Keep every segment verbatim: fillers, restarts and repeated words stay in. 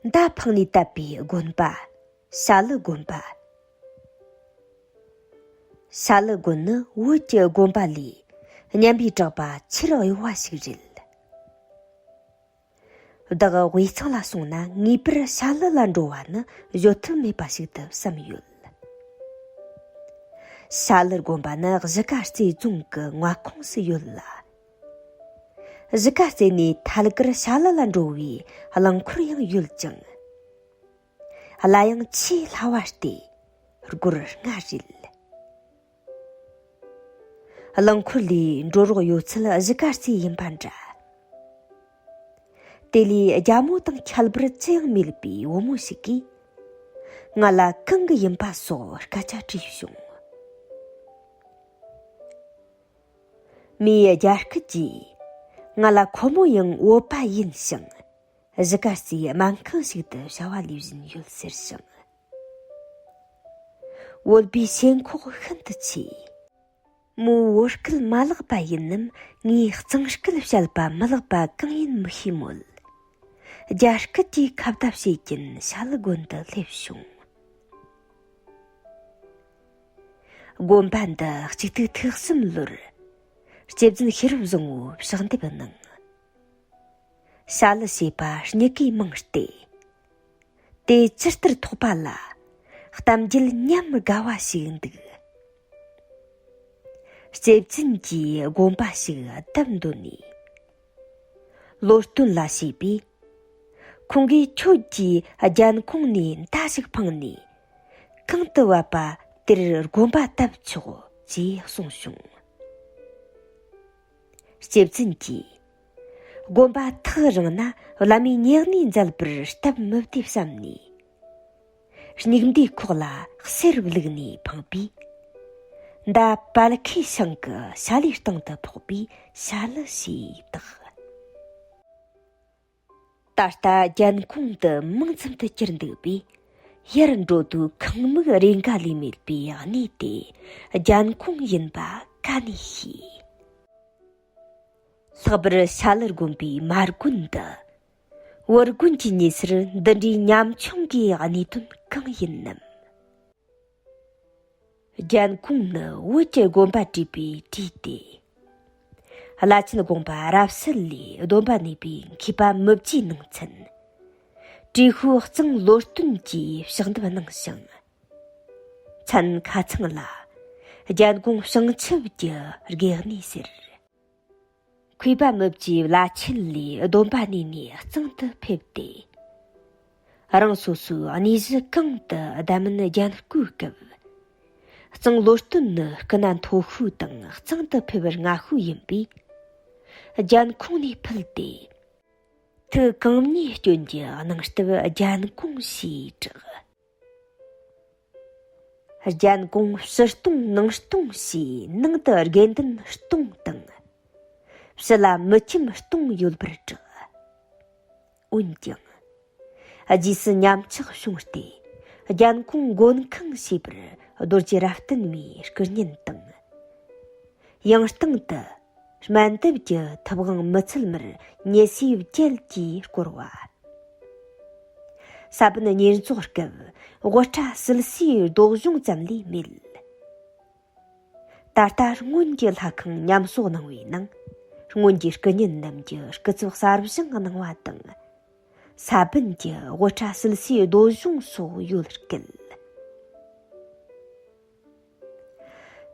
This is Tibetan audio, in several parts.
མདའ་འཕངས་ནས་བཏབ་པའི་དགོན་པ། ཞྭ་ལུ་དགོན་པ། ཞྭ་ལུ་དགོན་ནི་བོད་ཀྱི་དགོན་པ་ལས་སྙན་པའི་གྲགས་པ་ཆེས་གཡོ་བ་ཞིག་རེད། བདག་དབུས་གཙང་ལ་སོང་ན་ངེས་པར་ཞྭ་ལུ་ལ་འགྲོ་བ་ནི་བརྗོད་ཐབས་མེད་པ་ཞིག་ཏུ་བསམ་ཡོད། ཞྭ་ལུ་དགོན་པ་ནི་གཞིས་ཀ་རྩེ་རྫོང་གི་མངའ་ཁོངས་སུ་ཡོད་ལ། གཞིས་ཀ་རྩེ་ནས་ཐད་ཀར་ཞྭ་ལུ་ལ་འགྲོ་བའི་རླངས་འཁོར་ཡང་ཡོད་ཅིང་། གླ་ཡང་ཆེས་སླ་བ་སྟེ་སྒོར་ལྔ་རེད། རླངས་འཁོར་ལས་འགྲོ་རོགས་ཡོད་ཚད་གཞིས་ཀ་རྩེ་ཡིན་པ་འདྲ། དེ་ལས་རྒྱ་མོ་དང་ཁྱད་པར་ཅི་ཡང་མེད་པའི་བུ་མོ་ཞིག་གིས་ང་ལ་གང་གི་ཡིན་པ་སོགས་སྐད་ཆ་དྲིས་བྱུང་། མིའི་རྒྱ་སྐད་ཀྱིས་ང་ལ་ཁོ་མོ་ཡང་བོད་པ་ཡིན་ཞིང་། གཞིས་ཀ་རྩེའི་སྨན་ཁང་ཞིག་ཏུ་བྱ་བ་ལས་བཞིན་ཡོད་ཟེར་ཞིང་། བོད་པའི་ཞེན་ཁོག་ཤིན་ཏུ་ཆེ། མོས་བོད་སྐད་མ་བརླག་པ་ཡིན་ནམ། ངས་གཙང་སྐད་བཤད་པ་མི་བརླག་པ་གང་ཡིན་མི་ཤེས་མོད། རྒྱ་སྐད་ཀྱིས་ཁ་བརྡ་བྱེད་ཀྱིན་ཞྭ་ལུ་དགོན་དུ་སླེབས་བྱུང་། དགོན་པ་འདི་གཅིག་སྟོང་ཐིག་གསུམ་ལོར་སྐྱེ་བཙུན་ཤེས་རབ་བཟང་པོས་ཕྱག་འདེབས་གནང་། ཞྭ་ལུ་ཞེས་པ་རྙེད་གི་མང་སྟེ། དེ་ཇི་ལྟར་ཐོགས་པ་ལ་གཏམ་རྒྱུད་ཉམས་དགའ་བ་ཞིག་འདུག། སྐྱེ་བཙུན་གྱིས་དགོན་པ་ཞིག་བཏབ་འདོད་ནས། ལོ་སྟོན་ལ་ཞུས་པས། ཁོང་གིས་ཁྱོད་ཀྱིས་རྒྱན་གོང་ནས་མདའ་ཞིག་འཕངས་ནས། གང་དུ་བབས་པ་དེར་དགོན་པ་བཏབ་ཆོག་ཅེས་གསུངས་བྱུང་། སྐྱེ་བཙུན་གྱིས། དགོན་པ་ཐག་རིང་ན་བླ་མའི་ཉེ་གནས་མཛད་པར་སྟབས་མི་བདེ་བསམ་ནས། སྙིགས་མདའི་ཁོག་ལ་གསེར་བླུགས་ནས་འཕངས་པས། མདའ་བལ་ཁའི་ཤིང་གི་བྱ་ལའི་སྟེང་དུ་ཕོག་པས་ཞྭ་ལུ་ཞེས་བཏགས། ད་ལྟ་རྒྱན་གོང་དུ་མིང་ཙམ་དུ་གྱུར་འདུག་པས། ཡར་འགྲོ་དུས་ཁང་མིག་རེ་འགའ་ལས་མེད་པའི་གནས་དེ་རྒྱན་གོང་ཡིན་པ་ག་ནས་ཤེས། ལྷག་པར་ཞྭ་ལུ་དགོན་པའི་མ་དགོན་འདི། བོད་དགོན་གྱི་ཉེ་སར་འདི་འདྲའི་ཉམ་ཆུང་གི་གནས་དོན་གང་ཡིན་ནམ། རྒྱན་གོང་ནི་བོད་ཀྱི་དགོན་པ་བྲིས་པའི་གྲས་ཏེ། བླ་ཆེན་དགོངས་པ་རབ་གསལ་ལས་སྡོམ་པ་གནས་པའི་མཁས་པ་མི་བརྗེད་ནང་ཚན། དྲུལ་ཤུལ་གཙང་ལོ་སྟོན་གྱིས་ཕྱག་འདེབས་གནང་ཞིང་། མཚན་ཁ་ཚང་ལ་རྒྱན་གོང་བྱང་ཆུབ་ཀྱི་དགེ་གནས་ཟེར། མཁས་པ་མི་བརྗེད་བླ་ཆེན་ལས་སྡོམ་པ་ནས་ནས་གཙང་དུ་ཕེབས་ཏེ། རང་སོ་སོའི་གནས་གཞི་གང་དུ་བསྡད་མིན་རྒྱན་བཀོད་སྐབས། གཙང་ལོ་སྟོན་ནི་སྐུ་ན་མཐོ་ཤོས་དང་གཙང་དུ་ཕེབས་པར་སྔ་ཤོས་ཡིན་པས། རྒྱན་གོང་ནས་ཕུལ་ཏེ། ཐུགས་གང་ཉེ་སྐྱོན་གྱི་སྣང་སྟབས་རྒྱན་གོང་ཞེས་གྲགས། རྒྱན་གོང་ཕྱི་སྟོང་ནང་སྟོང་ཞེས་ནང་དུ་དགེ་འདུན་སྟོང་དང་། ཕྱི་ལ་མི་ཁྱིམ་སྟོང་ཡོད་པར་གྲགས། འོན་ཀྱང་། རྗེས་སུ་ཉམས་ཆག་བྱུང་སྟེ། རྒྱན་གོང་མགོན་ཁང་ཞེས་པར་རྡོ་རྗེ་རབ་བརྟན་མའི་སྐུ་བརྙན་དང་། ཡང་སྟེང་དུ་སྨན་འདེབས་ཀྱི་ཐུབ་དབང་མི་ཚད་མར་ཉེ་སྲས་བརྒྱད་ཀྱིས་བསྐོར་བ། ས་བོན་གཉེར་འཛུགས་སྐབས་དབུ་སྐྲ་སིལ་སིའི་རྡོ་གཞུང་ཙམ་ལས་མེད། ད་ལྟ་སྔོན་གྱི་ལྷ་ཁང་ཉམས་གསོ་གནང་བའི་ནང་སྔོན་གྱི་སྐུ་བརྙན་རྣམས་ཀྱི་སྐུ་ཚབ་གསར་བཞེངས་གནང་བ་དང་། ས་བོན་གྱི་དབུ་སྐྲ་སིལ་སིའི་རྡོ་གཞུང་སོགས་ཡོད་སྐད།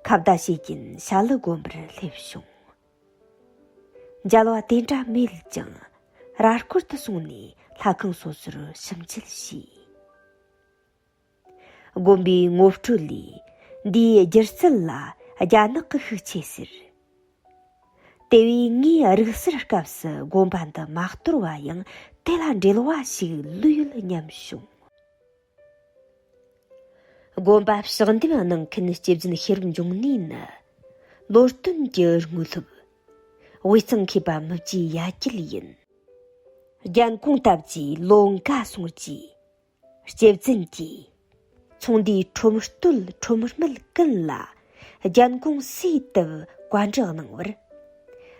ཁ་བརྡ་བྱེད་ཀྱིན་ཞྭ་ལུ་དགོན་པར་སླེབས་བྱུང་། མཇལ་བ་དེ་འདྲ་མེད་ཀྱང་ར་སྐོར་དུ་སོང་ནས་ལྷ་ཁང་སོ་སོར་ཞིབ་འཇུག་བྱས། དགོན་པའི་ངོ་སྤྲོད་ལས། འདིའི་སྒྱུ་རྩལ་ལ་རྒྱ་ནག་གི་ཤུགས་ཆེ་ཟེར། དེ་བས་ངས་རིག་གསར་སྐབས་སུ་དགོན་པ་འདི་མ་གཏོར་བ་ཡང་དེ་ལ་འབྲེལ་བ་ཞིག་ལོས་ཡོད་སྙམ་བྱུང་། དགོན་པ་ཕྱག་འདེབས་གནང་མཁན་སྐྱེ་བཙུན་ཤེས་རབ་འབྱུང་གནས་ནི། ལོ་སྟོན་གྱི་དངོས་སློབ། དབུས་གཙང་མཁས་པ་མི་བརྗེད་ཡ་གྱལ་ཡིན། རྒྱན་གོང་བཏབ་རྗེས་ལོ་འགའ་སོང་རྗེས། སྐྱེ་བཙུན་གྱིས། ཚོང་འདུས་ཁྲོམ་སྟོད་ཁྲོམ་སྨད་ཀུན་ལ་རྒྱན་གོང་སུས་བཏབ་བཀའ་འདྲི་གནང་བར།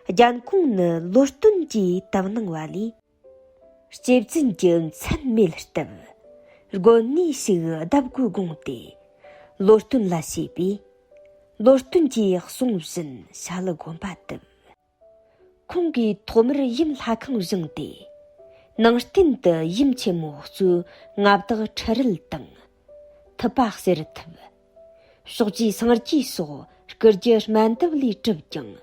རྒྱན་གོང་ནི་ལོ་སྟོན་གྱིས་བཏབ་གནང་བ་ལས། གཅེས་འཛིན་གྱི་མཚན་མེད་སྟབས། དགོན་གནས་ཤིག་བརྡབ་དགོས་དགོངས་ཏེ། ལོ་སྟོན་ལ་བྱས་པས། ལོ་སྟོན་གྱིས་གསུང་བཞིན་ཞྭ་ལུ་དགོན་པ་བཏབ། ཁོང་གིས་ཐོག་མར་ཡུམ་ལྷ་ཁང་བཞེངས་ཏེ། ནང་རྟེན་དུ་ཡུམ་ཆེན་མོ་གཙོས་མངའ་བདག་ཁྲི་རལ་དང་། ཐུབ་པ་གསེར་ཐུབ། ཕྱོགས་བཅུའི་སངས་རྒྱས་སོགས་སྐུ་རྒྱུ་སྨན་ཐབས་ལས་གྲུབ་ཀྱང་།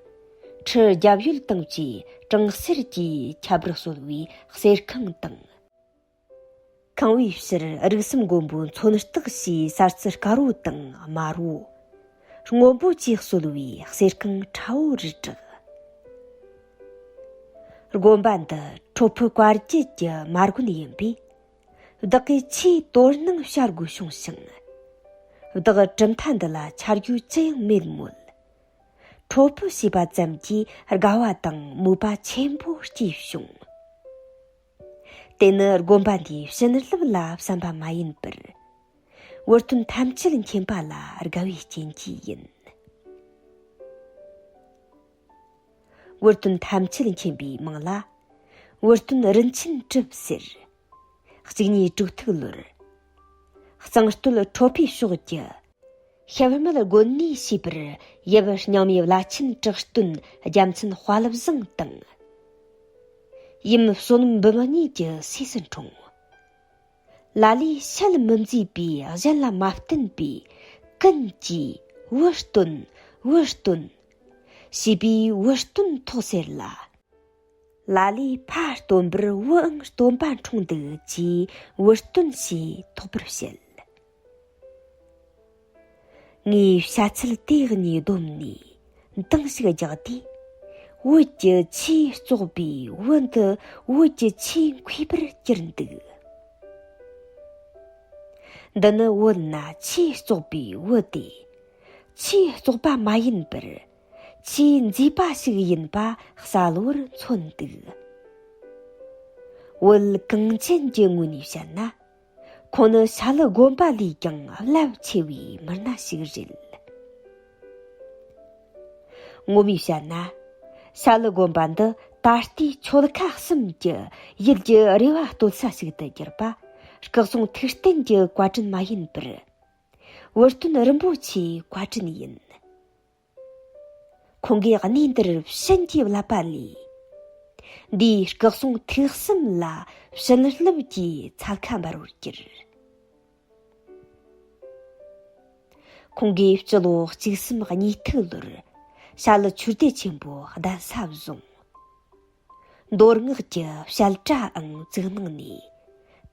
ཁྲི་རྒྱབ་ཡོལ་དང་བཅས་གྲང་གསེར་གྱི་ཁྱད་པར་གསོལ་བའི་གསེར་ཁང་དང་། ཁང་བའི་ཕྱིར་རིགས་གསུམ་མགོན་པོའི་མཚོན་རྟགས་ཞེས་གསར་ཚུལ་དཀར་བོ་དང་དམར་བོ། སྔོན་པོ་བཅས་གསོལ་བའི་གསེར་ཁང་ཁྲ་བོ་རུ་གྲགས། དགོན་པ་འདི་ཁྲོ་ཕུ་བཀའ་བརྒྱུད་ཀྱི་མ་དགོན་ཡིན་པས། བདག་གིས་ཆེས་དོ་སྣང་བྱ་དགོས་བྱུང་ཞིང་། བདག་གྲུབ་མཐའ་འདི་ལ་ཆ་རྒྱུས་ཅི་ཡང་མེད་མོད། ཁྲོ་ཕུ་ཞེས་པ་ཙམ་གྱིས་དགའ་བ་དང་མོས་པ་ཆེན་པོ་སྐྱེས་བྱུང་། དེ་ནི་དགོན་པ་འདིའི་བྱིན་རླབས་ལ་བསམ་པ་མ་ཡིན་པར། འུར་སྟོན་ཐམས་ཅད་མཁྱེན་པ་ལ་དགའ་བའི་རྐྱེན་གྱིས་ཡིན། འུར་སྟོན་ཐམས་ཅད་མཁྱེན་པའི་མིང་ལ། འུར་སྟོན་རིན་ཆེན་གྲུབ་ཟེར། གཅིག་གཉིས་དྲུག་ཐིག་ལོར། གཙང་སྟོད་ཁྲོ་ཕུའི་ཕྱོགས་ཀྱི། ཤ་བུ་མེད་དགོན་གནས་ཞེས་པར་ཡབ་རྙིང་མའི་བླ་ཆེན་གྲགས་སྟོན་རྒྱལ་མཚན་དཔལ་བཟང་དང་། ཡུམ་བསོད་ནམས་འབུམ་གཉིས་ཀྱི་སྲས་སུ་འཁྲུངས། ལ་ལས་ཞལ་མི་མཛེས་པས་གཞན་ལ་མ་བསྟན་པས། ཀུན་གྱིས་འུར་སྟོན། འུར་སྟོན། ཞེས་པས་འུར་སྟོན་ཐོགས་ཟེར་ལ། ལ་ལས་ཕ་སྟོན་པར་བུའང་སྟོན་པ་འཁྲུངས་འདུག་ཅེས་འུར་སྟོན་ཞེས་ཐོགས་པར་བཤད། ངས་བྱ་ཚུལ་དེ་གཉིས་བསྡོམས་ནས་འདང་ཞིག་རྒྱག་དུས། བོད་ཀྱི་ཆེས་བཙོག་པའི་བུ་འདི་བོད་ཀྱི་ཆེས་མཁས་པར་གྱུར་འདུག་འདི་ནི་བོད་ན་ཆེས་བཙོག་པའི་བུ་སྟེ། ཆེས་བཙོག་པ་མ་ཡིན་པར། ཆེས་མཛེས་པ་ཞིག་ཡིན་པ་གསལ་བོར་མཚོན་འདུག་བོད་གངས་ཅན་གྱི་ངོས་ནས་བཤད་ན། ཁོང་ནི་ཤ་ལུ་དགོན་པ་ལས་ཀྱང་རླབས་ཆེ་བའི་མི་སྣ་ཞིག་རེད། ངོ་མས་བཤད་ན། ཤ་ལུ་དགོན་པ་འདི་ད་ལྟའི་ཆོལ་ཁ་གསུམ་གྱི་ཡུལ་གྱི་རེ་བ་བཏོད་ས་ཞིག་ཏུ་གྱུར་པ། སྐུ་གསུང་ཐུགས་རྟེན་གྱི་བཀའ་དྲིན་མ་ཡིན་པར། འུར་སྟོན་རིན་པོ་ཆེའི་བཀའ་དྲིན་ཡིན། ཁོང་གིས་གནས་འདིར་བྱིན་གྱིས་བརླབས་པ་ལས། འདིའི་སྐུ་གསུང་ཐུགས་གསུམ་ལ་བྱིན་རླབས་ཀྱི་ཚ་ཁ་འབར་བར་གྱུར། ཁོང་གིས་སྤྱི་ལོ་གཅིག་གསུམ་གཉིས་ཐིག་ལོར་ཤ་ལུ་ཆོས་སྡེ་ཆེན་པོ་གདན་ས་བཟུང་། མདོ་སྔགས་ཀྱི་བཤད་གྲྭའང་བཙུགས་གནང་ནས།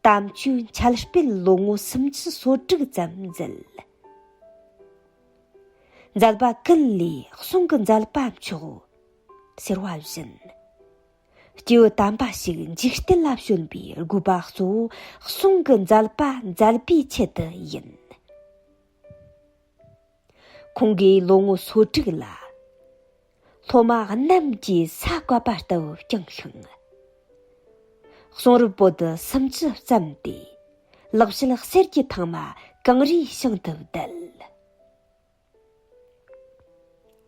དམ་ཆོས་འཆད་སྤེལ་ལོ་ངོ་སུམ་ཅུ་སོ་དྲུག་ཙམ་མཛད། མཛད་པ་ཀུན་ལས་གསུང་གི་མཛད་པ་མཆོག་ཟེར་བ་བཞིན། སྐྱེས་བུ་དམ་པ་ཞིག་འཇིག་རྟེན་ལ་བྱོན་པའི་དགོས་པ་གཙོ་བོ་གསུང་གི་མཛད་པ་མཛད་པའི་ཆེད་དུ་ཡིན། ཁོང་གིས་ལོ་ངོ་སོ་དྲུག་ལ། སློབ་མ་གནམ་གྱི་ས་བཀབ་པ་ལྟ་བུ་བསྐྱངས་ཤིང་། གསུང་རབ་པོ་ཏི་སུམ་ཅུ་བརྩམས་ཏེ། ལེགས་བཤད་གསེར་གྱི་ཐང་མ་གངས་རིའི་ཞིང་དུ་བརྡལ།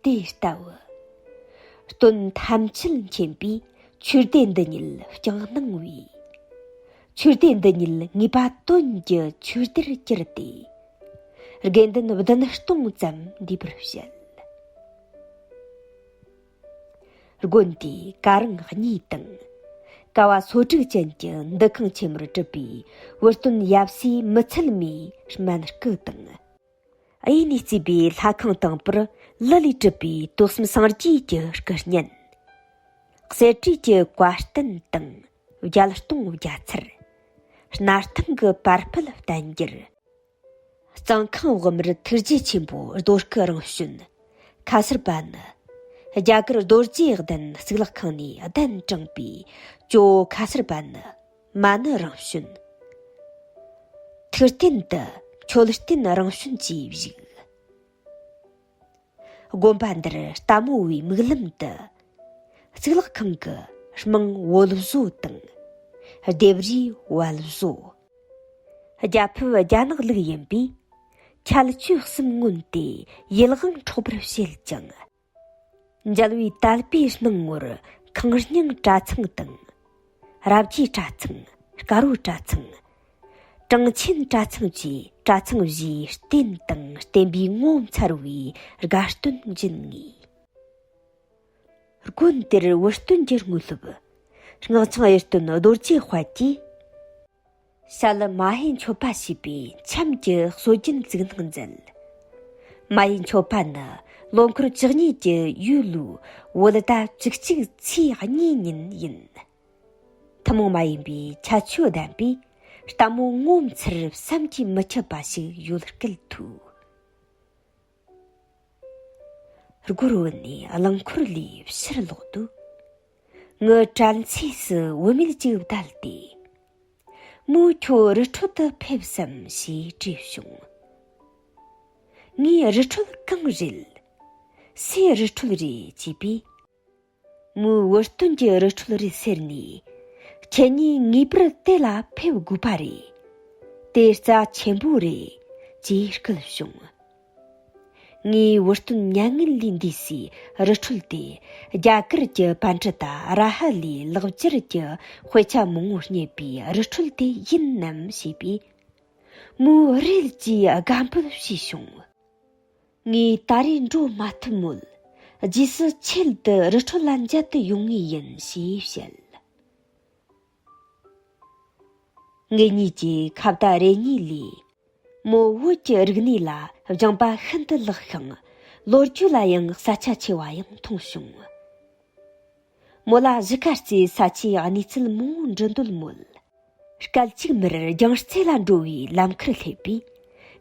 དེ་ལྟ་བུ། སྟོན་ཐམས་ཅད་མཁྱེན་པའི་ཆོས་སྡེ་འདི་ཉིད་བསྐྱངས་གནང་བས། ཆོས་སྡེ་འདི་ཉིད་ངེས་པ་དོན་གྱི་ཆོས་སྡེར་གྱུར་ཏེ། དགེ་འདུན་བདུན་སྟོང་ཙམ་འདུས་པར་བཤད། དགོན་དེའི་ཀ་རིང་གཉིས་དང་། ཀ་བ་སོ་དྲུག་ཅན་གྱི་འདུ་ཁང་ཆེན་མོར་གྲུབ་པའི་འུར་སྟོན་ཡབ་སྲས་མི་ཚད་མའི་སྨན་སྐུ་དང་། གཡས་ནས་བརྩིས་པའི་ལྷ་ཁང་དང་པོར་ལི་ལས་གྲུབ་པའི་དུག་གསུམ་སངས་རྒྱས་ཀྱི་སྐུ་བརྙན། གསེར་བྲིས་ཀྱི་བཀའ་བསྟན་དང་བརྒྱད་སྟོང་བརྒྱ་ཚར། སྣར་ཐང་གི་པར་ཕུད་བསྟན་འགྱུར། གཙང་ཁང་བོགས་མར་ཐུགས་རྗེ་ཆེན་པོའི་རྡོ་སྐུ་རང་བྱོན། ཁ་སར་པ་ནི། རྒྱ་གར་རྡོ་རྗེ་གདན་གཙུག་ལག་ཁང་ནས་གདན་དྲངས་པའི་ཇོ་བོ་ཁ་སར་པ་ནི་མ་ཎི་རང་བྱོན། ཐུགས་རྟེན་དུ་མཆོད་རྟེན་རང་བྱོན་གྱིས་བཞུགས། དགོན་པ་འདིར་ལྟད་མོ་བའི་མིག་ལམ་དུ། གཙུག་ལག་ཁང་གི་རྨང་བོད་བཟོ་དང་། ལྡེབས་རིས་བལ་བཟོ། རྒྱ་ཕིབས་རྒྱ་ནག་ལུགས་ཡིན་པས། ཁྱད་ཆོས་གསུམ་མངོན་ཏེ་ཡིད་དབང་འཕྲོག་པར་བྱེད་ཅིང་། མཇལ་བའི་དད་པའི་སྣང་ངོར་ཁང་རྙིང་གྲྭ་ཚང་དང་། རབ་རྒྱས་གྲྭ་ཚང་། དཀར་བོ་གྲྭ་ཚང་། གྲངས་ཆེན་གྲྭ་ཚང་བཅས་གྲྭ་ཚང་བཞིའི་རྟེན་དང་བརྟེན་པའི་ངོ་མཚར་བའི་དགའ་སྟོན་བྱིན་ངེས། དགོན་དེར་བུ་སྟོན་གྱི་དངོས་སློབ། སྔགས་འཆང་གཡུ་སྟོན་རྡོ་རྗེ་དཔལ་གྱིས། ཞྭ་ལུ་མ་ཧེ་མཆོད་པ་ཞེས་པའི་འཆམ་གྱི་སྲོལ་རྒྱུན་བཙུགས་གནང་མཛད། མ་ཧེ་མཆོད་པ་ནི་ལོ་འཁོར་བཅུ་གཉིས་ཀྱི་ཡོས་ལོའི་བོད་ཟླ་བཅུ་གཅིག་ཚེས་གཉིས་ཉིན་ཡིན། ཐུན་མོང་མ་ཡིན་པའི་ཁྱད་ཆོས་ལྡན་པས་ལྟད་མོ་ངོ་མཚར་བསམ་གྱིས་མི་ཁྱབ་པ་ཞིག་ཡོད་སྐད་ཐོས། སྒོར་བུད་ནས་རླངས་འཁོར་ལས་ཕྱིར་ལོག་དུས། ངའི་གྲལ་མཚེས་སུ་བུད་མེད་ཅིག་བསྡད་དེ། མོས་ཁྱོད་རི་ཁྲོད་དུ་ཕེབས་སམ་ཞེས་དྲིས་བྱུང་། ངས་རི་ཁྲོད་གང་རེད། སུའི་རི་ཁྲོད་རེད་ཅེས་པས། མོས་བུ་སྟོན་གྱི་རི་ཁྲོད་རེད་ཟེར་ནས། ཁྱེད་གཉིས་ངེས་པར་དེ་ལ་ཕེབས་དགོས་པ་རེད། དེ་རྩ་ཆེན་པོ་རེད་ཅེས་སྐུལ་བྱུང་། ངས་བུ་སྟོན་མྱ་ངན་ལས་འདས་སའི་རི་ཁྲོད་དེ་རྒྱ་གར་གྱི་པཎྜི་ཏ་ར་ཧ་ལས་ལེགས་སྦྱར་གྱི་དཔེ་ཆ་མང་བོ་རྙེད་པའི་རི་ཁྲོད་དེ་ཡིན་ནམ་ཞེས་པས། མོས་རེད་ཅེས་དགའ་འབོད་བྱས་བྱུང་། ངས་ད་རེས་འགྲོ་མ་ཐུབ་མོད། རྗེས་སུ་ཆེད་དུ་རི་ཁྲོད་ལ་མཇལ་དུ་ཡོང་ངེས་ཡིན་ཞེས་བཤད། ངེད་གཉིས་ཀྱིས་ཁ་བརྡ་རེ་གཉིས་ལས། མོ་བོད་ཀྱི་རིག་གནས་ལ་སྦྱངས་པ་ཤིན་ཏུ་ལེགས་ཤིང་། ལོ་རྒྱུས་ལ་ཡང་ས་ཆ་ཆེ་བ་ཡང་མཐོང་བྱུང་། མོ་ལ་གཞིས་ཀ་རྩེའི་ས་ཆའི་གནས་ཚུལ་མང་བོ་འདྲི་འདོད་མོད། སྐད་ཅིག་མར་རྒྱང་རྩེ་ལ་འགྲོ་བའི་ལམ་ཁར་སླེབས་པས།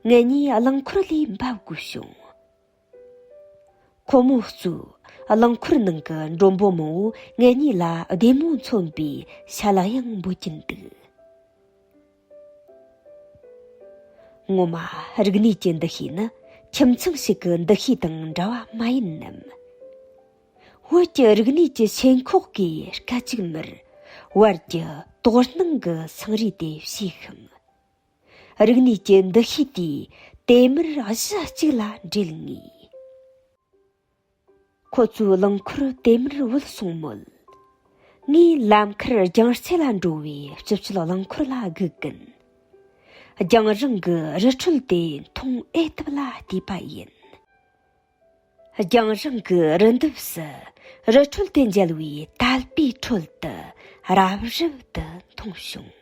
ངེད་གཉིས་རླངས་འཁོར་ལས་འབབ་དགོས་བྱུང་། ཁོ་མོ་གཙོས་རླངས་འཁོར་ནང་གི་མགྲོན་པོ་མང་བོས་ངེད་གཉིས་ལ་བདེ་མོ་མཚོན་པའི་ཞལ་ལག་ཡང་འབུལ་གྱིན་འདུག། ངོ་མ་རིག་གནས་ཀྱི་འདུ་ཤེས་ནི་ཁྱིམ་ཚང་ཞིག་གི་འདུ་ཤེས་དང་འདྲ་བ་མ་ཡིན་ནམ། བོད་ཀྱི་རིག་གནས་ཀྱི་ཞེན་ཁོག་གིས་སྐད་ཅིག་མར་བར་གྱི་དོགས་སྣང་གི་སེང་རུས་དེ་ཕྱེས་ཤིང་། རིག་གནས་ཀྱི་འདུ་ཤེས་དེས་དེ་མུར་གཞི་གཅིག་ལ་འདྲེས་ངེས། ཁོ་ཚོའི་རླངས་འཁོར་དེ་མུར་བུད་སོང་མོད། ངས་ལམ་ཁར་རྒྱང་རྩེ་ལ་འགྲོ་བའི་སྤྱི་སྤྱོད་རླངས་འཁོར་ལ་སྒུག་གིན། རྒྱང་རིང་གི་རི་ཁྲོད་དེ་མཐོང་ཨེ་ཐུབ་ལ་བལྟས་པ་ཡིན། རྒྱང་རིང་གི་རི་འདབས་སུ་རི་ཁྲོད་དེ་མཇལ་བའི་དད་པའི་ཁྲོད་དུ་རབ་རིབ་ཏུ་མཐོང་བྱུང་།